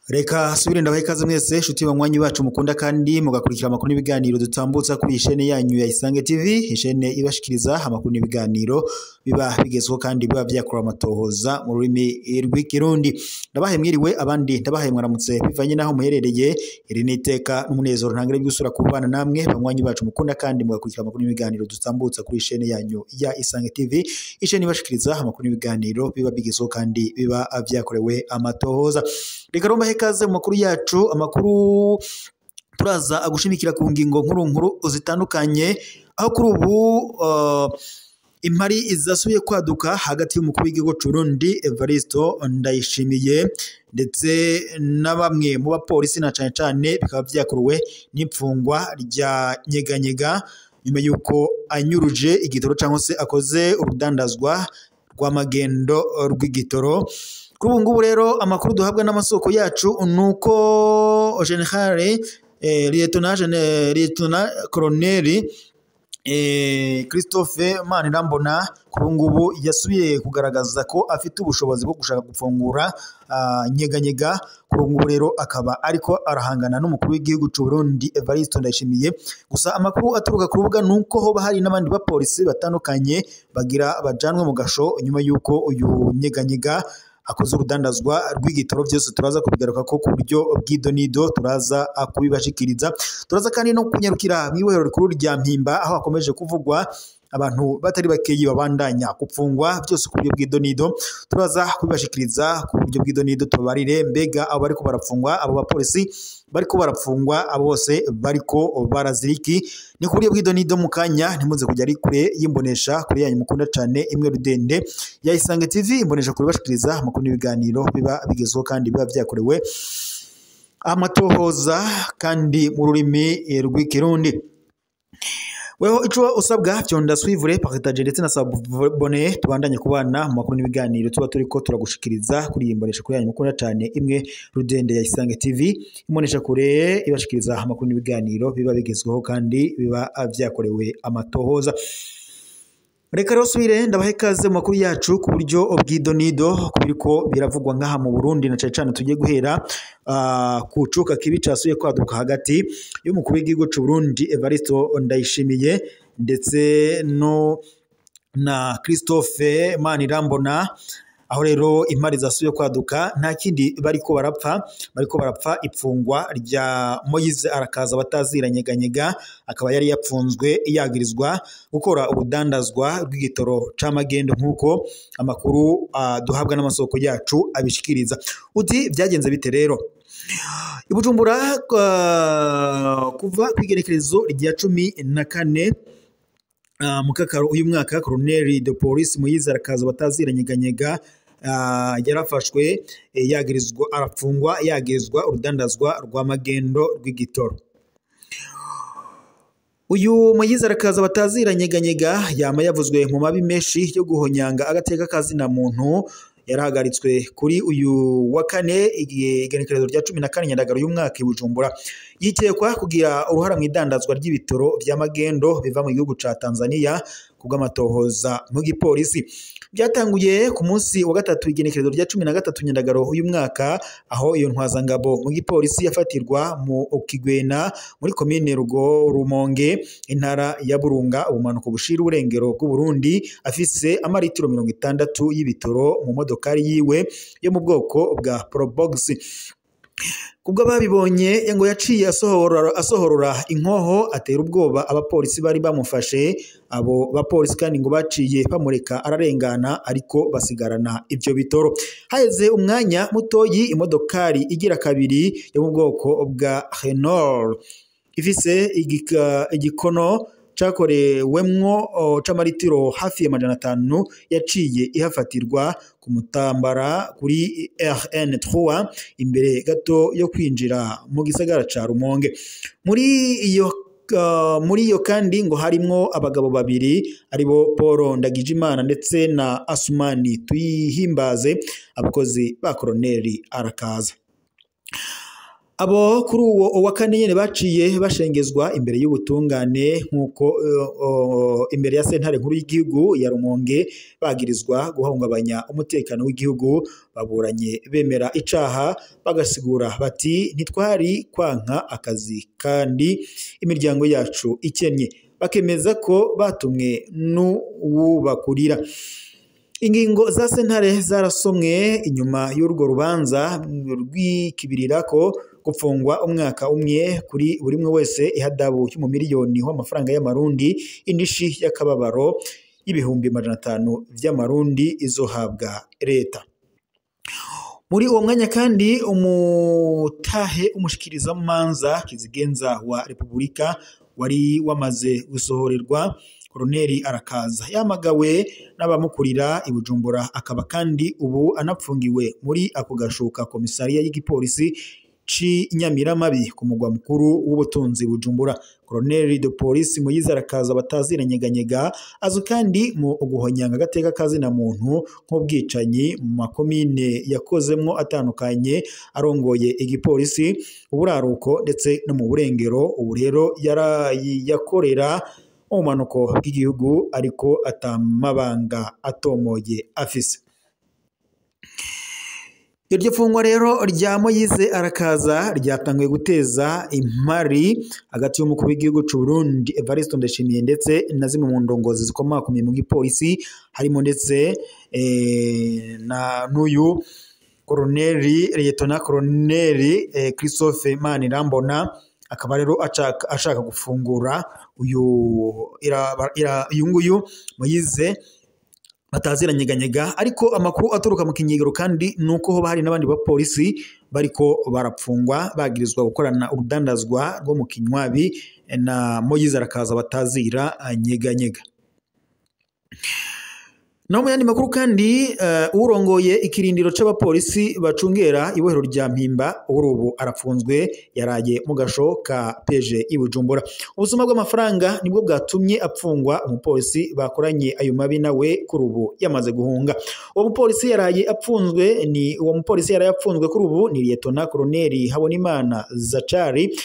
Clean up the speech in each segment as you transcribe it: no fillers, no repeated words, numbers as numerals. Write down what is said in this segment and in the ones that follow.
Reka subire ndabahe ikaze mwese nshuti banywanyi bacu mukunda kandi mugakurikira amakuru n'ibiganiro dutambutsa kuri ishene yanyu ya Isange TV, ishene ibashikiriza amakuru n'ibiganiro biba bigezweho kandi biba vyakora amatohoza mu rurimi rw'ikirundi. Ndabahe mwiriwe abandi ndabahe mwaramutse bivanye naho muherereye. Iri ni iteka n'umunezero ntangere by'usura kubana namwe banywanyi bacu mukunda kandi mugakurikira amakuru n'ibiganiro dutambutsa kuri ishene yanyu ya Isange TV, ishene ibashikiriza amakuru n'ibiganiro biba bigezweho kandi biba vyakorewe amatohoza. Reka romba ikaze mu makuru yacu, amakuru turaza agushimikira ku ngingo nkuru nkuru zitandukanye, aho kuri ubu impari zasubiye kwaduka hagati y'umukuru w'igihugu c'u Burundi Evaristo Ndayishimiye ndetse na bamwe mu bapolisi, na cane cane bikaba vyakuruwe n'imfungwa rya Nyeganyega nyuma yuko anyuruje igitoro cyangwa se akoze urudandazwa rw'amagendo rw'igitoro. Kuri ubu ngubu rero amakuru duhabwa n'amasoko yacu nuko General Lieutenant Colonel Christophe Manirambona kuri ubu ngubu yasubiye kugaragaza ko afite ubushobozi bwo gushaka gufungura Nyeganyega. Kuri ubu ngubu rero akaba ariko arahangana n'umukuru w'igihugu c'u Burundi Evariste Ndayishimiye. Gusa amakuru aturuka ku rubuga nuko hoba hari n'abandi bapolisi batandukanye bagira bajanwe mu gasho nyuma yuko uyu Nyeganyega akoze urudandazwa rw'igitoro. Byose turaza kubigaruka ko ku buryo bw'idonido, turaza kubibashikiriza. Turaza kandi no kunyarukira mw'ibohero rikuru rya Mpimba aho hakomeje kuvugwa abantu batari bakeyi babandanya gupfungwa, byose ku buryo bw'idonido turaza kubibashikiriza ku buryo bw'idonido. Tubabarire mbega abo bariko barapfungwa, abo bapolisi bariko barapfungwa, abo bose bariko baraziriki ni ku buryo bw'idonido. Mu kanya ntimuze kujya ari kure y'imbonesha kure yanyu mukunda cane imwe rudende ya Isange TV, imbonesha kure bashikiriza amakuru n'ibiganiro biba bigezweho kandi biba vyakorewe amatohoza kandi mu rurimi rw'ikirundi. Weho ico usabwa fyonda suivre, partage ndetse na s'abonner, tubandanye kubana mu makuru n'ibiganiro tuba turiko turagushikiriza kuri iyi mbonesha kure yanyu mukunda cane imwe rudende ya Isange TV, imbonesha kure ibashikiriza amakuru n'ibiganiro biba bigezweho kandi biba vyakorewe amatohoza. Reka rero subire ndabahe ikaze mu makuru yacu ku buryo bw'idonido kubiriko biravugwa ngaha mu Burundi, na cane cane tugiye guhera ku cuka kibi casuye kwaduka hagati y'umukuru w'igihugu c'u Burundi Evaristo Ndayishimiye ndetse no na Christophe Manirambona, aho rero impari zasubiye kwaduka nta kindi bariko barapfa ipfungwa rya Moise Arakaza batazira Nyeganyega, akaba yari yapfunzwe yagirizwa gukora urudandazwa rw'igitoro c'amagendo nk'uko amakuru duhabwa n'amasoko yacu abishikiriza. Uti byagenze bite rero? I Bujumbura kuva kw'igenekerezo rya 14 Mukakaro uyu mwaka, Colonel de Police Moise Arakaza batazira Nyeganyega yarafashwe yagirizwa, arafungwa yagirizwa urudandazwa rw'amagendo rw'igitoro. Uyu Moise Arakaza batazira Nyeganyega yama yavuzwe mu mabi menshi yo guhonyanga agateka kazina muntu. Yarahagaritswe kuri uyu wa kane igenekerezo rya 14 Nyandagaro y'umwaka i Bujumbura, yikekwa kugira uruhara mu idandazwa ry'ibitoro vy'amagendo biva mu gihugu ca Tanzania kubw'amatohoza mu gipolisi. Byatanguye ku munsi wa gatatu igenekerezo rya 13 Nyandagaro uyu mwaka, aho iyo ntwazangabo mu gipolisi yafatirwa mu Okigwena muri komine Rugo Rumonge, intara ya Burunga, ubumanuko bushira uburengero bw'u Burundi, afise amaritiro 60 y'ibitoro mu modokari yiwe yo mu bwoko bwa Probox. Kubwo babibonye ngo yaciye asohorora inkoho atera ubwoba abapolisi bari bamufashe. Abo bapolisi kandi ngo baciye bamureka ararengana, ariko basigarana ivyo bitoro. Haheze umwanya mutoyi imodokari igira kabiri yo mu bwoko bwa Renault ifise igikono cakorewemwo c'amaritiro hafi ya 500 yaciye ihafatirwa ku Mutambara kuri RN3 imbere gato yo kwinjira mu gisagara ca Rumonge. Muri iyo kandi ngo harimwo abagabo babiri aribo Paul Ndagijimana ndetse na Asumani Tuyihimbaze, abakozi ba Colonel Arakaza. Abo kuri uwo wa kane nyene baciye bashengezwa imbere y'ubutungane nk'uko imbere ya sentare nkuru y'igihugu ya Rumonge, bagirizwa guhungabanya umutekano w'igihugu. Baburanye bemera icaha, bagasigura bati ntitwari kwanka akazi kandi imiryango yacu ikennye, bakemeza ko batumwe n'uwubakurira. Ingingo za sentare zarasomwe inyuma y'urwo rubanza rw'ikibirirako gupfungwa umwaka umwe kuri buri umwe wese, ihadabu y'umumiliyoni w'amafaranga y'amarundi, indishi y'akababaro y'ibihumbi 500 vy'amarundi izohabwa leta. Muri uwo mwanya kandi umutahe umushikirizamanza kizigenza wa Repubulika wari wamaze gusohorerwa Koroneli Arakaza yahamagawe n'abamukurira i Bujumbura, akaba kandi ubu anapfungiwe muri ako gashuka komisariya y'igipolisi c'i Nyamiramabi ku mugwa mukuru w'ubutunzi Bujumbura. Koroneli de Police Moyize Arakaza batazira Nyeganyega azwi kandi mu guhonyanga agateka kazina muntu nk'ubwicanyi mu makomine yakozemwo atandukanye arongoye igipolisi uburaruko ndetse no mu burengero. Ubu rero yakorera mu bumanuko bw'igihugu ariko atamabanga atomoye afise. Iryo fungwa rero rya Moyize Arakaza ryatanguye guteza impari hagati y'umukuru w'igihugu c'u Burundi Evariste Ndayishimiye ndetse na zimwe mu ndongozi zikomakomeye mu gipolisi, harimo ndetse na n'uyu koroneli Liyetona Koroneli Christophe Manirambona, akaba rero ashaka gufungura uyu nguyu Moyize bataziranyeganyega. Ariko amakuru aturuka mu kinyegero kandi nuko hoba hari n'abandi bapolisi bariko barapfungwa bagirizwa gukorana urudandazwa rwo mu kinywabi na Moyize Arakaza batazira nyeganyega. No mu yandi makuru kandi urongoye ikirindiro c'abapolisi bacungera ibohero rya Mpimba ubu arapfunzwe, yaraye mu gasho ka PG i Bujumbura. Ubusuma bw'amafaranga nibwo bwatumye apfungwa. Umupolisi bakoranye ayo mabi nawe kuri ubu yamaze guhunga. Uwo mupolisi yaraye apfunzwe ni uwo mupolisi yaraye apfunzwe kuri ubu ni Liyetona Koroneli Habonimana Zachari,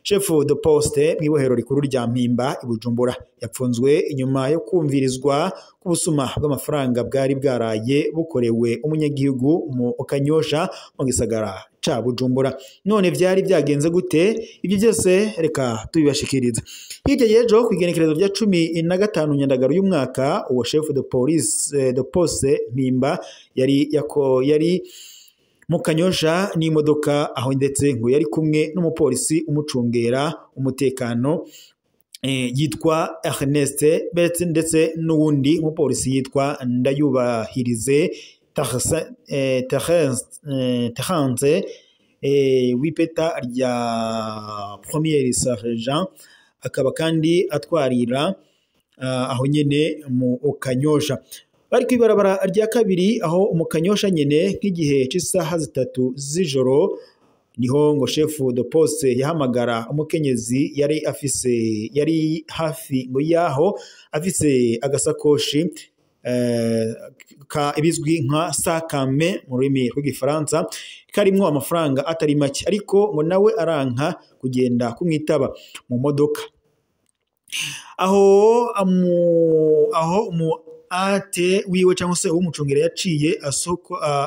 chef de poste mw'ibohero rikuru rya Mpimba i Bujumbura. Yapfunzwe inyuma yo kumvirizwa k'ubusuma bw'amafaranga bwari bwaraye bukorewe umunyagihugu mu Kanyosha mu gisagara ca Bujumbura. None vyari byagenze gute? Ibyo byose reka tubibashikiriza. Hirya y'ejo ku igenekerezo rya 15 Nyandagaro y'umwaka, uwo chef de police de poste Mpimba yari mu Kanyosha n'imodoka, aho ndetse ngo yari kumwe n'umupolisi umucungera umutekano yitwa Ernest ndetse n'uwundi mupolisi yitwa Ndayubahirize Terence w'ipeta rya Premier Sergent, akaba kandi atwarira aho nyene mu Kanyosha. Bari kw'ibarabara rya kabiri aho mu Kanyosha nyene nk'igihe c'isaha 3 z'ijoro, niho ngo chef de poste yahamagara umukenyezi yari hafi ngo yaho afise agasakoshi ka ibizwi nka sakame mu rurimi rw'igifaransa karimwo amafaranga atari make, ariko ngo nawe aranka kugenda kumwitaba mu modoka. Aho mu ate wiwe cyangwa se uwumucungera yaciye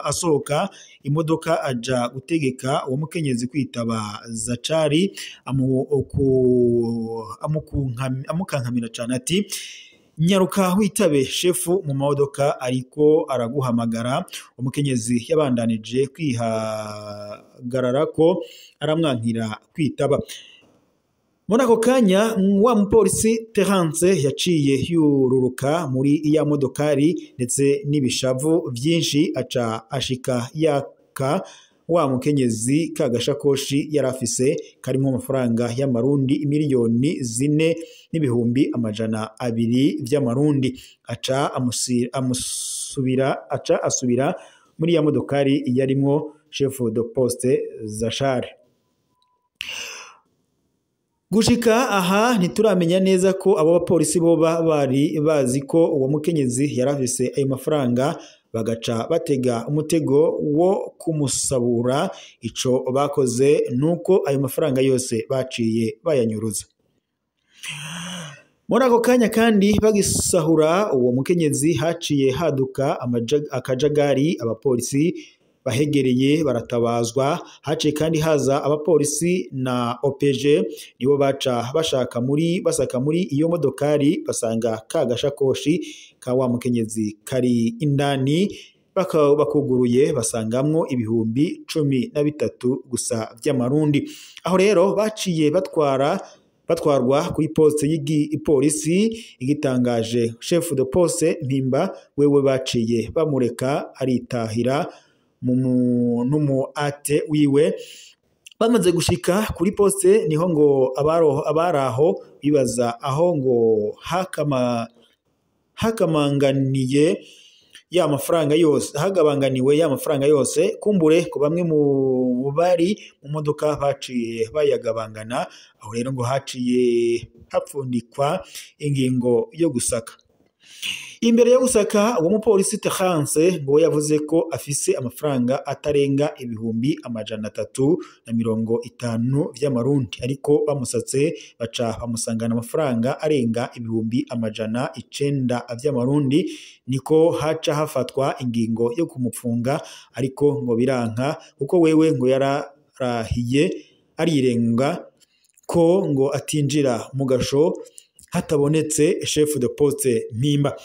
asohoka imodoka aja gutegeka uwo mukenyezi kwitaba Zachari, amukankamira cyane ati nyaruka witabe shefu mu modoka ariko araguhamagara. Umukenyezi yabandanije kwihagarara ko aramwankira kwitaba. Muri ako kanya wa mupolisi Terence yaciye yururuka muri iya modokari ndetse n'ibishavu byinshi, aca ashika yaka wa mukenyezi ka gashakoshi yarafise karimo amafaranga y'amarundi 4,200,000 vy'amarundi, aca asubira muri ya modokari yarimwo chef de poste Zachari. Gushika aha ntituramenya neza ko abo bapolisi boba bari bazi ko uwo mukenyezi yarafise ayo mafaranga bagaca batega umutego wo kumusabura. Ico bakoze nuko ayo mafaranga yose baciye bayanyuruza. Muri ako kanya kandi bagisahura uwo mukenyezi haciye haduka akajagari, abapolisi bahegereye baratabazwa. Haciye kandi haza abapolisi na OPG, nibo baca basaka muri iyo modokari, basanga ka gashakoshi ka wa mukenyezi kari indani, bakuguruye basangamwo 13,000 gusa vy'amarundi. Aho rero baciye batwarwa kuri poste y'igipolisi. Igitangaje, chef de poste Mpimba wewe baciye bamureka aritahira n'umu ate wiwe. Bamaze gushika kuri poste niho ngo abaraho bibaza aho ngo hakamanganiye ya mafaranga yose, hagabanganiwe ya mafaranga yose. Kumbure ko bamwe mu bari mu modoka baciye bayagabangana. Aho rero ngo haciye hapfundikwa ingingo yo gusaka. Imbere yo gusaka, uwo mupolisi Terence ngo yavuze ko afise amafaranga atarenga 350,000 vy'amarundi, ariko bamusatse baca bamusangana amafaranga arenga 900,000 vy'amarundi. Niko haca hafatwa ingingo yo kumupfunga, ariko ngo biranka kuko wewe ngo yararahiye arirenga ko ngo atinjira mu gasho hatabonetse chef de poste Mpimba.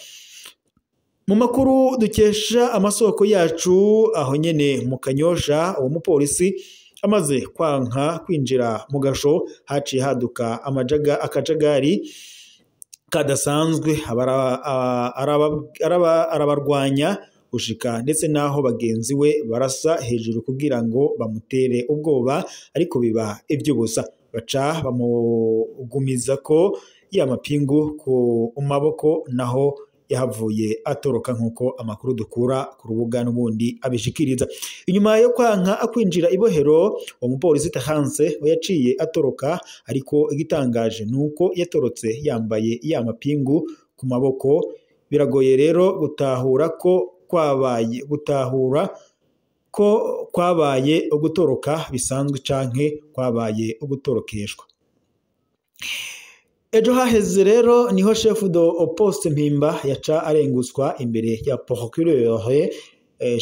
Mu makuru dukesha amasoko yacu aho nyene mu Kanyosha, uwo mupolisi amaze kwanka kwinjira mu gasho haciye haduka akajagari kadasanzwe, arabarwanya gushika ndetse naho bagenzi we barasa hejuru kugira ngo bamutere ubwoba, ariko biba ivy'ubusa. Baca bamugumiza ko ya mapingu ku maboko, naho yahavuye atoroka nkuko amakuru dukura ku rubuga n'ubundi abishikiriza. Inyuma yo kwanka akwinjira ibohero, uwo mupolisi Terence yaciye atoroka, ariko igitangaje nuko yatorotse yambaye ya mapingu ku maboko. Biragoye rero gutahura ko kwabaye ugutoroka bisanzwe canke kwabaye ugutorokeshwa. Ejo haheze rero niho chef de poste Mpimba yaca arengutswa imbere ya procureur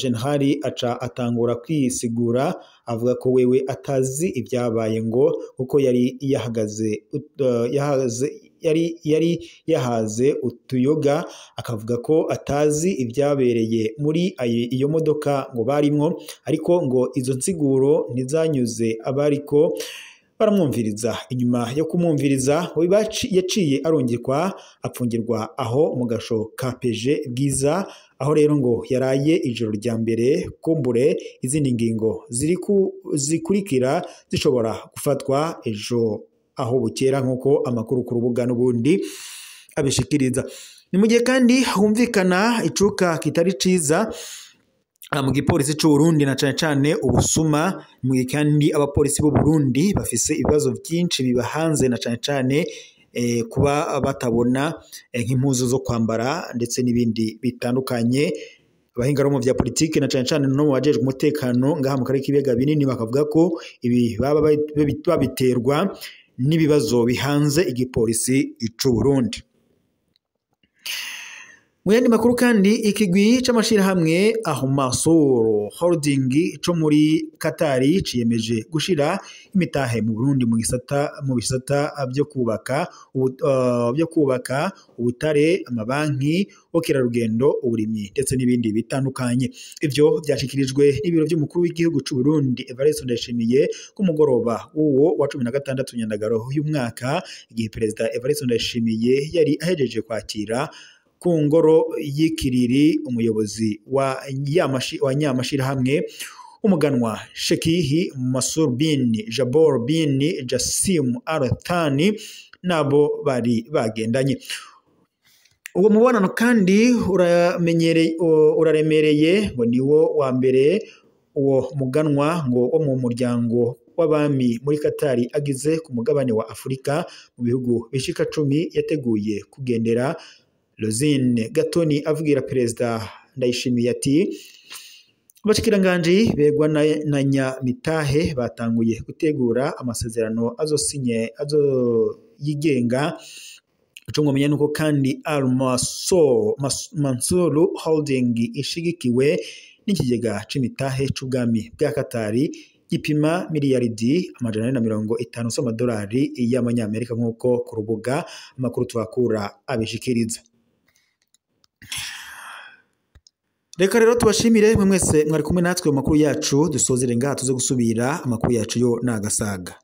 general, aca atangura kwisigura avuga ko wewe atazi ibyabaye, ngo kuko yari yahaze utuyoga, akavuga ko atazi ibyabereye muri iyo modoka ngo barimwo, ariko ngo izo nsiguro ntizanyuze abariko baramwumviriza. Inyuma yo kumwumviriza yaciye arungikwa apfungirwa aho mu gasho ka PG Bwiza, aho rero ngo yaraye ijoro rya mbere. Kumbure izindi ngingo zikurikira zishobora gufatwa ejo aho bukera nkuko amakuru ku rubuga n'ubundi abishikiriza. Ni mu gihe kandi humvikana icuka kitari ciza mu gipolisi c'u Burundi na cane cane ubusuma. Mu gihe kandi abapolisi b'u Burundi bafise ibibazo byinshi bibahanze na cane cane kuba batabona nk'impuzu zo kwambara ndetse n'ibindi bitandukanye. Abahinga mu vya politike na cane cane no mu bajejwe umutekano ngaha mu karere k'ibiyaga binini bakavuga ko ibi baba babiterwa n'ibibazo bihanze igipolisi c'u Burundi. Mu yandi makuru kandi, ikigwi c'amashirahamwe Ahumasoro Holding co muri Katari ciyemeje gushira imitahe mu Burundi mu bisata byo kubaka ubutare, amabanki, ubukerarugendo, uburimyi ndetse n'ibindi bitandukanye. Ivyo vyashikirijwe n'ibiro vy'umukuru w'igihugu c'u Burundi Evariste Ndayishimiye ku mugoroba w'uwo wa 16 Nyandagaro y'umwaka, igihe Perezida Evariste Ndayishimiye yari ahejeje kwakira ku ngoro y'ikiriri umuyobozi wa nyamashirahamwe umuganwa Shekihi Masur bin Jabor bin Jassim Al Thani nabo bari bagendanye. Uwo mubonano kandi uraremereye ngo niwo wa mbere uwo muganwa ngo wo mu muryango w'abami muri Katari agize ku mugabane wa Afurika mu bihugu bishika 10 yateguye kugendera. Rosine Gatoni avugira Perezida Ndayishimiye ati abashikiranganji begwa na Nyamitahe batanguye gutegura amasezerano azosinye azoyigenga. Ico mwomenya nuko kandi Al Mansour Holding ishigikiwe n'ikigega c'imitahe c'ubwami bwa Katari gipima miliyaridi 450 z'amadolari y'amanyamerika, nk'uko ku rubuga amakuru tuhakura abishikiriza. Reka rero tubashimire mwe mwese mwari kumwe natwe mu makuru yacu, dusozere ngaha tuze gusubira amakuru yacu yo nagasaga.